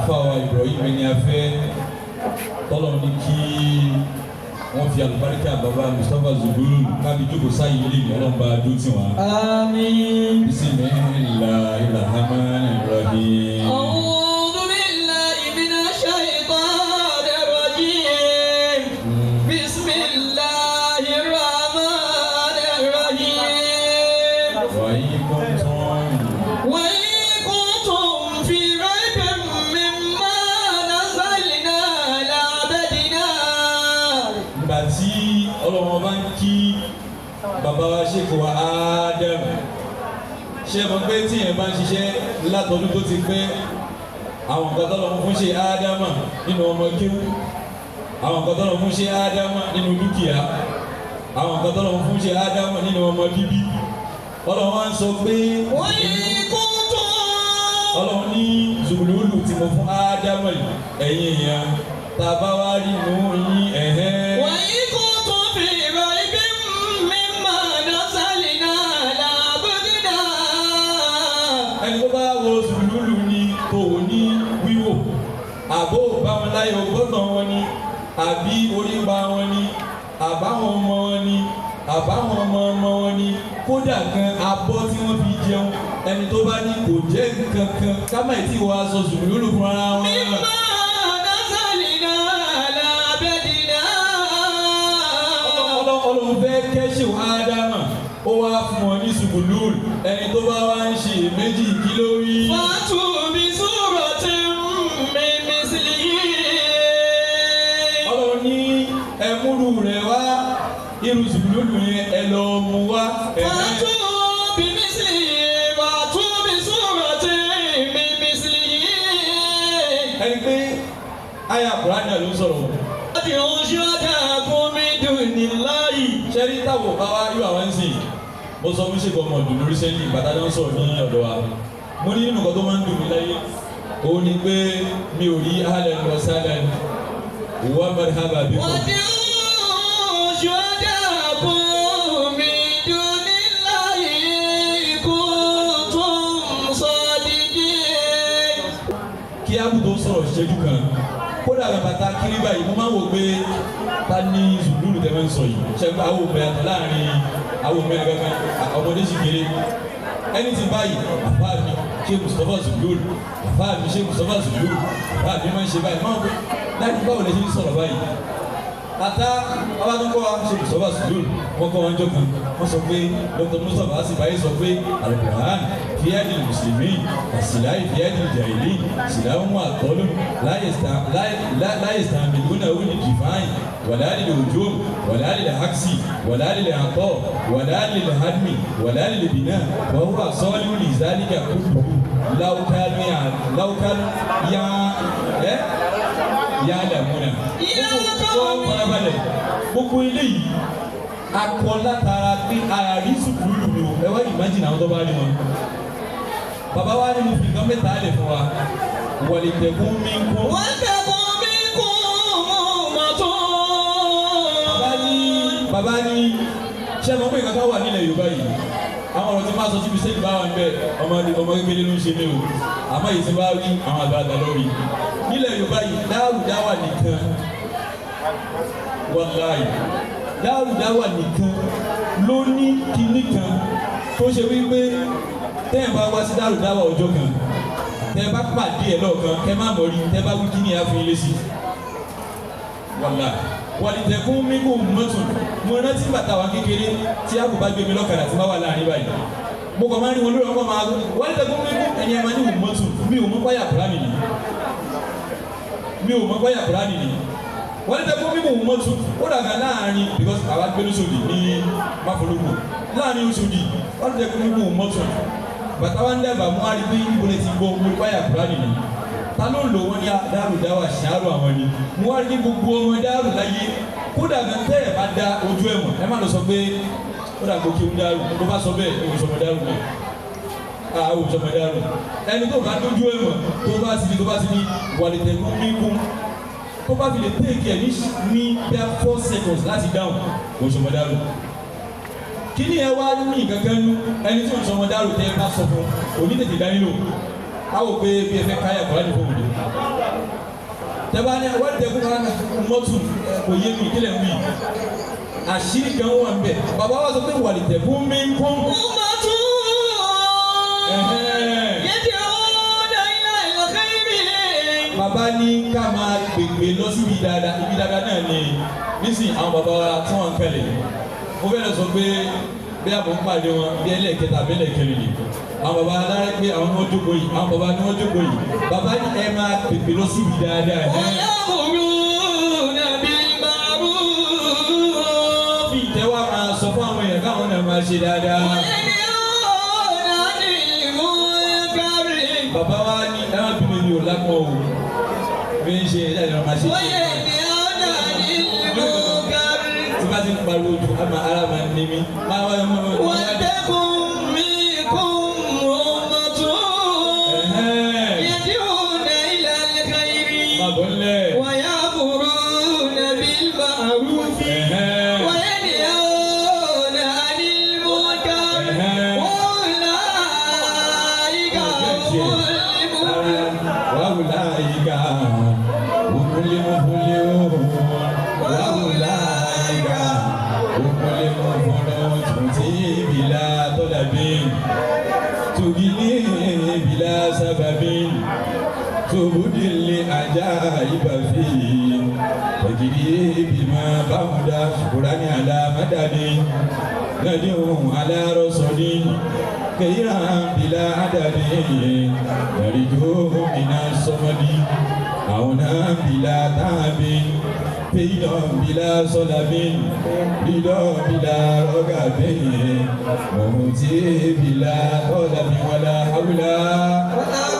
Àfàwà Ibrahim ẹni afẹ́ tọ́lọ̀ ní kí wọ́n fi àlùbáríkà bàbá Mustapha Zubulu kábi jókòó sáyé ilé ìyá ọlọ́mọba dúró tì wọ́n. آمين. Bismillahir Rahmanir Rahim. أعوذ بالله من الشيطان الرجيم. بسم الله الرحمن الرحيم. وإن كنتم وإن كنتم في ريب مما نزلنا على عبدنا. Ìgbà tí Ọlọ́run bá ń kí bàbá wa ṣèkò wa Ádámù, ṣé mo pé tí yẹn bá ń ṣiṣẹ́ látọdún tó ti pẹ́, àwọn nǹkan tọ́lọ́run fún ṣe Ádámà nínú ọmọ kéwú, àwọn nǹkan tọ́lọ́run fún ṣe Ádámà nínú dúkìá, àwọn nǹkan tọ́lọ́run fún ṣe Ádámà nínú ọmọ bíbí, Ọlọ́run wá ń sọ pé وإن كنتم Ọlọ́run ní zùlùlù tí mo fún Ádámà yìí, ẹ̀yin èèyàn, tá a bá wá rí inú yín ẹ̀hẹ́n. وإن كنتم في ريب مما نزلنا على عبدنا. Ẹni tó bá wo sùlùlù ni kò ní wíwò, àbó bá wọn láyé ọgbọ́tàn wọn ni, àbí orípa wọn ni, àbáwọn ọmọ wọn ni, àbáwọn ọmọ ọmọ wọn ni, kódà gan abọ́ tí wọ́n fi jẹun, ẹni tó bá ní kò jẹ́ nǹkan kan kámáì tí wọ́n aṣọ sùlùlù fún ara wọn. مما نزلنا على عبدنا. Ọlọ́run fẹ́ kẹ́sì Ádámà, ó wá fún wọn ní sùlùlù. Ẹni tó bá wá ń ṣe méjì, kí ló rí? فأتوا بسورة من مثله. Ọlọ́run ní ẹmúrú rẹ̀ wá, irú sùlùlù yẹn, ẹ lọ mú wá. فأتوا بمثله، فأتوا بسورة من مثله. Ẹni pé àyà Kùránì ló ń sọ̀rọ̀. وادعوا شهداءكم من دون الله. Ṣẹ́rí táwọn bá wá yóò àwọn ń sìn, mo sọ fún ṣèkọ́ ọmọ ọdún lórí sẹ́yìn bàtà ló ń sọ̀rọ̀ ní ọ̀dọ̀ wa. Mo ní nínú nǹkan tó máa ń dùn mí láyé òun ni pé mi ò rí ahlan wa sahlan wa marhaba bikum. وادعوا شهداءكم من دون الله إن كنتم صادقين. Kí ábùdó sọ̀rọ̀ ṣẹ́jú kan, kódà bàtà kiri báyìí, mo máa ń wò pé ta ní zùlùlù tẹ́ máa ń sọ yìí. Ṣẹ́gun àwọn òbí àtọ̀ láàrin àwọn òbí kankan, ọmọdé sì kéré ẹni tí báyìí. Àfáà mi ṣe Mustapha Zùlùlù, àfáà mi ṣe Mustapha Zùlùlù, àfáà mi máa ń ṣe báyìí, máa ń pè láti báwo lè ṣe ń sọ̀rọ̀ báyìí. Ata bàbá tó ń kọ́ wa ṣe Mustapha Zùlùlù, wọ́n kọ́ wọn jọ kan, wọ́n sọ pé Dr. Mustapha Asibaye sọ pé Al-Qur'an في أيدي المسلمين السلاح في أيدي الجاهلين، سلاح معطل لا يستعملونه للدفاع ولا للهجوم ولا للعكس ولا للعطاء ولا للهدم ولا للبناء، وهو صالح لذلك كله لو كانوا يا إيه؟ يعلمون. يا قوم. Farabalẹ̀, gbogbo eléyìí akọ látara pé àárí sùkúrù ni o. Ẹ wá imagine àwọn tó bá rí wọn. Bàbá wa ni mo fi nǹkan mẹ́ta lẹ̀ fún wa, ولتكن منكم. ولتكن منكم أمة. Bàbá ní ṣé ẹ mọ̀ pé nǹkan kan wà nílẹ̀ Yorùbá yìí? Àwọn ọ̀rọ̀ tí máa sọ síbi sẹ́yìn bá wà ń bẹ̀, ọmọ kékeré ló ń ṣe mí o, àmọ́ èyí tí bá rí àwọn àgbàlagbà lórí nílẹ̀ Yorùbá yìí, dáwà nìkan, wàláì, dáwà nìkan ló ní kinní kan tó ṣe wípé tẹ́yìn bá wá sí dáwà ọjọ́ kan, tẹ́ bá pàdé ẹ̀ lọ́ọ̀kan, kẹ́ má mọ̀ rí, tẹ́ bá wí kíní á fún yín lésì. Wàláì, ولتكن منكم أمة. Mo rántí bàtà wa kékeré tí a kò bá gbé mi lọ́kadà tí bá wà láàrin báyìí, mo kàn máa ń rí wọn lórí ọkọ̀ máa ولتكن منكم, ẹ̀yin ẹ̀ máa ní أمة. Mi ò mọ̀ páyà Kùránì ni, mi ò mọ̀ páyà Kùránì ni. ولتكن منكم أمة, ó dàgbà láàrin because àwa gbé lóṣòdì ní Máfolúkù láàrin Oṣòdì. ولتكن منكم أمة, bàtà wa ń dàgbà, mo á rí pé ibo lè ti gbọ́ mo páyà Kùránì ni. Ta ló ń lò? Wọ́n ní dáàrú dáwà ṣáàrù àwọn ni. Mo wá rí gbogbo ọmọ dáàrú láyé, kódà gan tẹ́ ẹ̀ bá da ojú ẹ̀ mọ̀, ẹ má lọ sọ pé kódà kó kí ń dáàrú. Tó bá sọ bẹ́ẹ̀, òun sọmọ dáàrú náà, àwọn sọmọ dáàrú. Ẹni tó bá dójú ẹ̀ mọ̀, tó bá ti ní ولتكن منكم, tó bá fi lè take ẹ̀ ní bẹ́ẹ̀ 4 seconds láti dáhùn, òun sọmọ dáàrú. Kí ni ẹ wá ní kankan nú? Ẹni tí òun sọmọ dáàrú, tẹ́ ẹ bá sọ fún òní tètè dání lò, a wò pé bí ẹ fẹ́ káyà kọ́lá ní fóònù. Tẹ́bá ní wọ́n tẹ́kùn náà mọ́tò kò yé mi kílẹ̀ ń wí. Àṣírí kan wà ń bẹ̀. Bàbá wa sọ pé wàlì tẹ̀kùn mi ń kún. Bàbá ní ká máa gbègbè lọ síbi dáadáa, ibi dáadáa náà ni nísìnyí àwọn bàbá wa tí wọ́n ń kẹlẹ̀. Mo fẹ́ lọ sọ pé bí àbọ̀ ń pàdé wọn bí ẹlẹ́ẹ̀kẹta bí ẹlẹ́ẹ̀kẹrin ni. Àwọn bàbá alára pé àwọn ni wọ́n jókòó yìí, àwọn bàbá ni wọ́n jókòó yìí. Bàbá ní ẹ máa pèpè lọ síbi dáadáa. Fi ìtẹ́wá máa sọ fún àwọn èèyàn káwọn náà máa ṣe dáadáa. Bàbá wa ní ẹ má bínú mi ò lápọ̀ o. Bí ń ṣe ẹ̀dá ìrọ̀ máa ṣe. Tí bá ti ń pariwo ju ara máa ń ní mi. Máa wá ọmọ mi. Máa bọ̀ nílẹ̀. ويأمرون بالمعروف وينهون عن المنكر وأولئك هم المفلحون. وأولئك هم المفلحون. وأولئك هم المفلحون. تؤتي بلا طلب تغني بلا سبب تبدي العجائب فيه تجري بما بعد شكرا على مدد ندعو على رسل كيرا بلا عدد يرجو من الصمد عونا بلا تعب فيدا بلا صلب رضا بلا رغب موتي بلا طلب ولا حول ولا